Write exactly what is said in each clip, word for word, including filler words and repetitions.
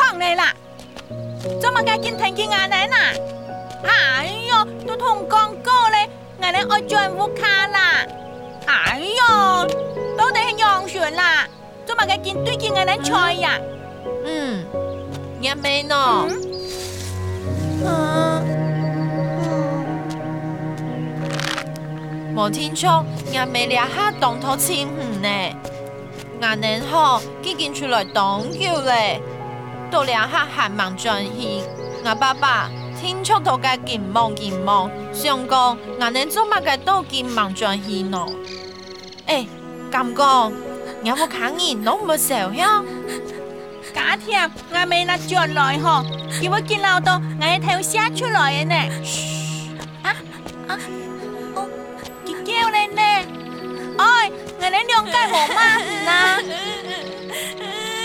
樣了啦？做麼个緊跈佢𠊎等啊？哎喲，都同講過了，𠊎等愛轉屋下啦！哎喲，到底係仰般啦？做麼个緊對緊𠊎等睬呀？嗯，若姆呢？嗯？嗯，嗯。無定著，若姆這下當討尋你呢。 𠊎等吼，已經出來當久了，到這下還吂轉去。𠊎爸爸定著都該緊忙緊忙，想講𠊎等做麼个都緊吂轉去呢？欸，敢講，若屋下人都無燒香？假甜，𠊎姆若轉來吼，佢會緊恅著𠊎係偷射出來个呢。噓！啊，啊，哦，佢噭了呢！哎， 𠊎等兩個無麼人啊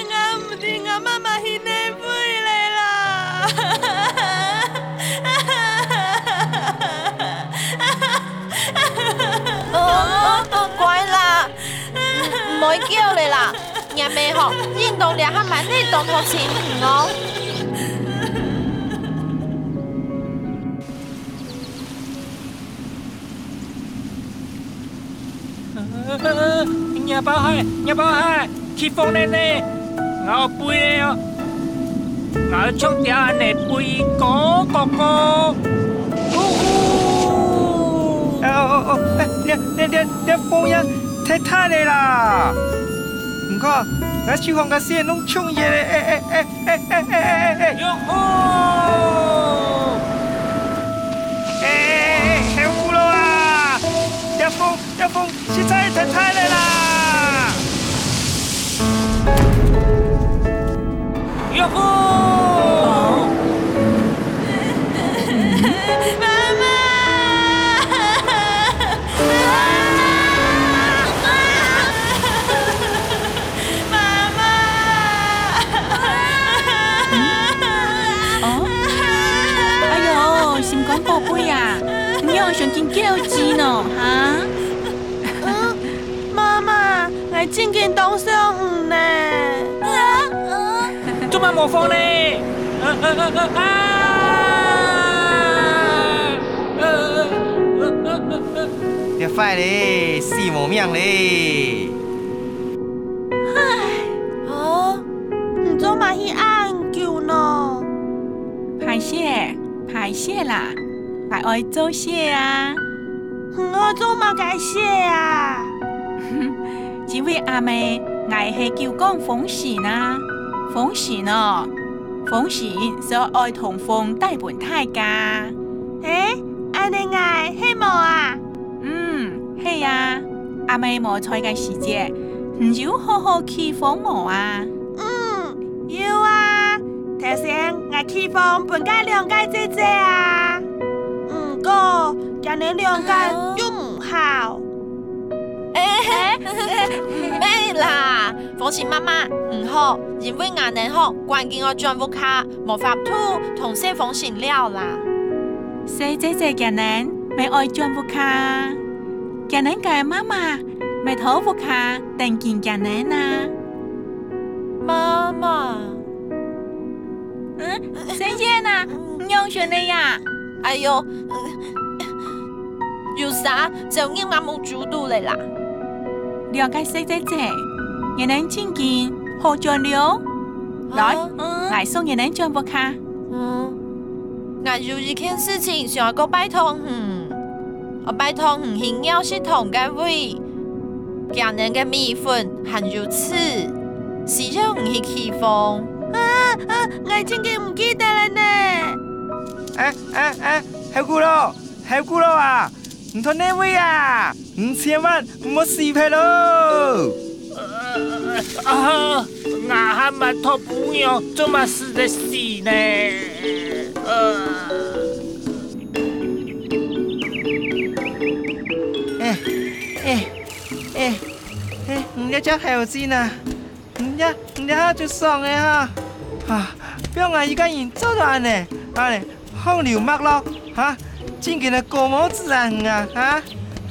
！𠊎毋知𠊎媽媽去哪位了啦！哦，哦，哦，乖啦，毋，毋愛噭了啦，若姆吼，應當這下滿哪當討尋你哦。 呃，若包蟹，若包蟹，起風了呢！𠊎愛飛了哦！𠊎愛像鳥恁呢飛高高高！嗚呼！哎，哦，哦，哦，哎，這，這，這，這風也忒大了啦！你看，𠊎手項个線攏衝熱了，哎，哎，哎，哎，哎，哎，哎，哎！喲吼！哎，哎，哎，後牯囉啊！這風，這風實在忒大了啦！喲吼！媽媽！ 媽媽！嗯？哦？哎喲，心肝寶貝啊，你仰會緊噭聲呢，哈？嗯，媽媽，𠊎真經當想你呢。做麼無風呢？啊，啊，啊，啊，啊！呃，呃，呃，呃，呃，呃。 這壞咧，死無命咧！唉，哦，你做麼个去恁久呢？歹勢，歹勢啦，𠊎愛做事啊。你愛做麼个事啊？因為阿姆，𠊎係九廣風神啊，風神哦，風神所愛同風帶分大家。欸，恁呢𠊎係無啊？ 嗯，係啊，阿姆無在个時節，你有好好祈福無啊？嗯，有啊，頭先𠊎祈福分該兩個姊姊啊。毋過，佢等兩個又毋好。欸，毋係啦，風神媽媽，毋好，因為𠊎等吼，趕緊愛轉屋下，無法度同細風神尞啦。 細姊姊佢等乜愛轉屋下，佢等个媽媽乜在屋下等緊佢等啊。媽媽。嗯，細燕啊，你仰形了呀？哎喲，有沙走入𠊎目珠肚了啦。兩個細姊姊，你等真經好轉了。來，啊？嗯。𠊎送你等轉屋下。 嗯，𠊎有一件事情想愛過拜託你，愛拜託你去廟食堂該位，佢等个米粉還有醋，需要你去祈福。啊，啊，𠊎真經毋記得了呢。欸，欸，欸，後牯囉，後牯囉啊！ 你在哪位啊？你千萬毋好死忒囉！啊，𠊎還吂討餔娘，做麼使得死呢？呃。欸，欸，欸，欸，你這隻猴精啊！ 你這，你這下就爽了哈！啊，放𠊎一個人做到恁呢，恁呢，放流脈囉，哈，真經个過無子啊你啊，哈！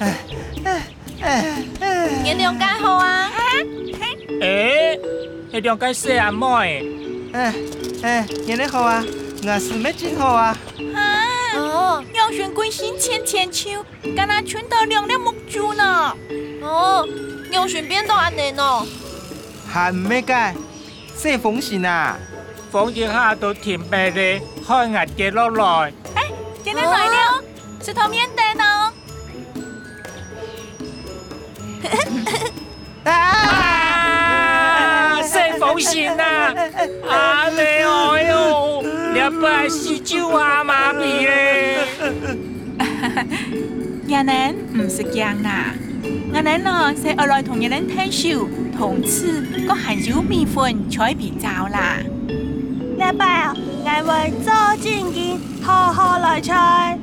唉，唉，唉，唉。你兩個好啊？欸，係兩個細阿妹。唉，哎，你好啊，𠊎斯乜真好啊。啊，哦，楊順歸身淺淺手，敢若伸到兩粒目珠呢。哦，楊順變到恁呢呢？還毋係个，細風神啊！風一下都停忒咧，害𠊎跌落來。哎，今日來了，石頭面燈哦。 啊！細風神啊！啊，你哎喲，這擺死就阿媽咪咧！你等毋使驚啦，𠊎等呢，係愛來同你等𢯭手，同時，還有米粉菜比較啦。這擺啊，𠊎會做正經，好好來菜。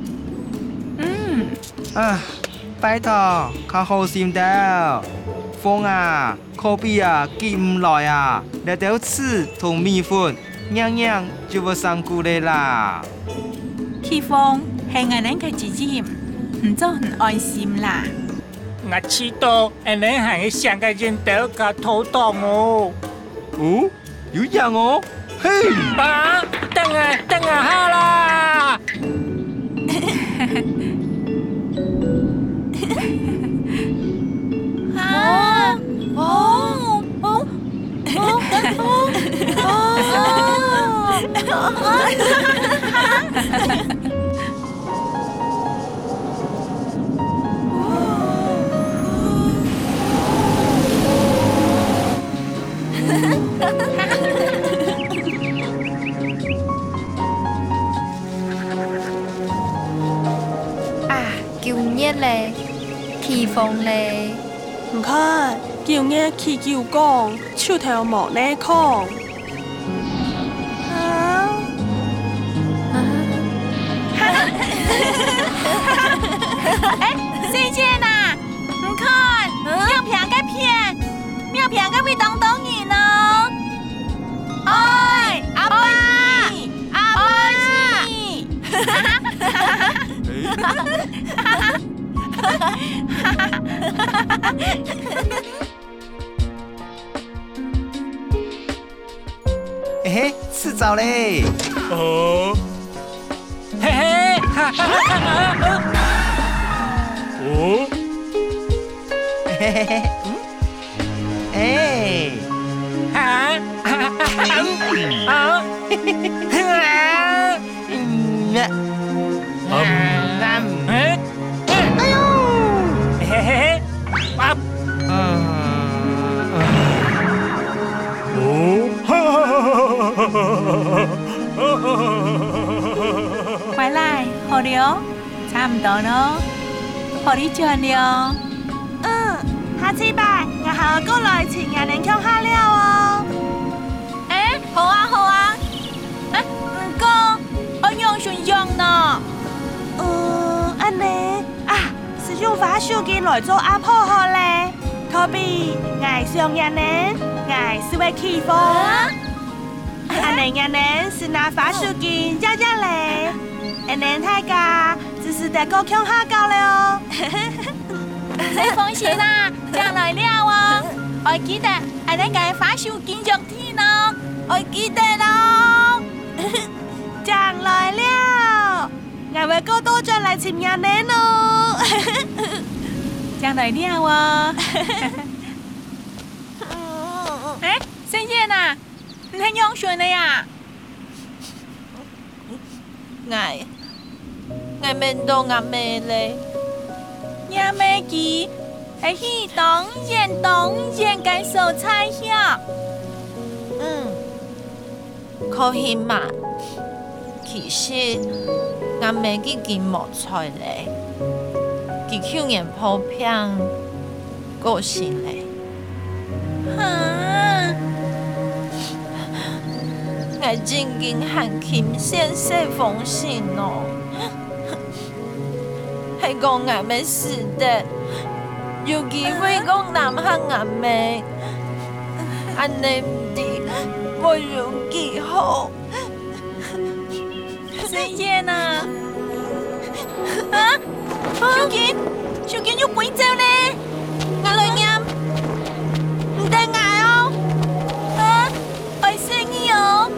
嗯。 啊，拜託，較好心兜。風啊，可比啊，急毋來啊，這兜刺同米粉，硬硬就會生菇咧啦。起風係𠊎等个責任，你做你安心啦。𠊎知道，恁呢還係想个人兜較妥當哦。哦？ 有影哦，嘿！啊，等啊，等啊下啦！啊，哦，哦，哦，哦，哦。 啊，夠熱咧，起風咧。你看，夠熱起久講，手頭無哪囥。啊？啊？哎，細姐啊，你看，嗯？苗坯个片，苗坯个位當多人哦。 哎，阿爸，阿爸！嘿嘿，試著咧！哦，嘿嘿，哈哈哈哈！哦，嘿嘿嘿，嗯？ 哎。啊？啊？嗯，啊？嗯，啊？嗯，啊？哎？哎呦！嘿嘿嘿，啊！嗯，嗯。哦，哈哈哈哈哈哈哈哈哈！回來，好了。 差毋多咯，好哩轉了。嗯，下次擺，𠊎還愛過來尋你等共下尞哦。哎，好啊，好啊。哎，毋過，愛仰般樣呢？嗯，恁呢啊，就用花手巾來做暗號好咧。可比，𠊎想你等，𠊎就會起風。啊？ 恁呢你等就拿花手巾掖掖咧，恁呢大家就使得過共下搞咧哦。細風神啊，正來尞哦！愛記得，恁呢个花手巾用忒哦，愛記得哦。正來尞，𠊎會過倒轉來尋你等哦。正來尞哦。哎，細燕啊， 你係仰般个呀？𠊎，𠊎愐到𠊎姆咧。若姆佢係去當遠當遠个所在去啊？嗯，可以嘛？其實，𠊎姆已經無在咧。佢舊年破病過身咧。 哈！𠊎真經還欽羨細風神哦！係講𠊎乜使得有機會過南下𠊎姆，恁呢毋知會有幾好。 細燕啊！啊？手巾，手巾又飛走咧！𠊎來拈，毋得𠊎哦！啊，愛死你哦！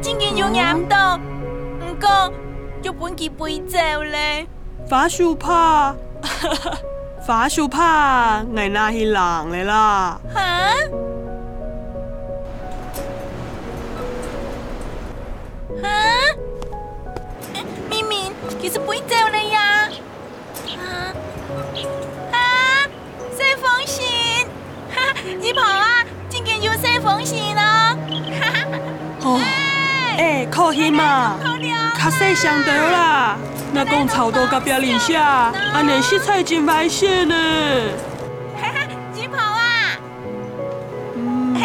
正經有黏到，毋過就分佢飛走咧。花手帕，花手帕，𠊎拿去冷咧啦。哈？哈？明明佢係飛走咧呀！啊？啊？細風神！哈，日頭啊，正經有細風神哦！哦，哎，可欣啊，較細聲兜啦，若講吵到隔壁鄰舍，恁呢實在真危險呢。日頭啊！嗯。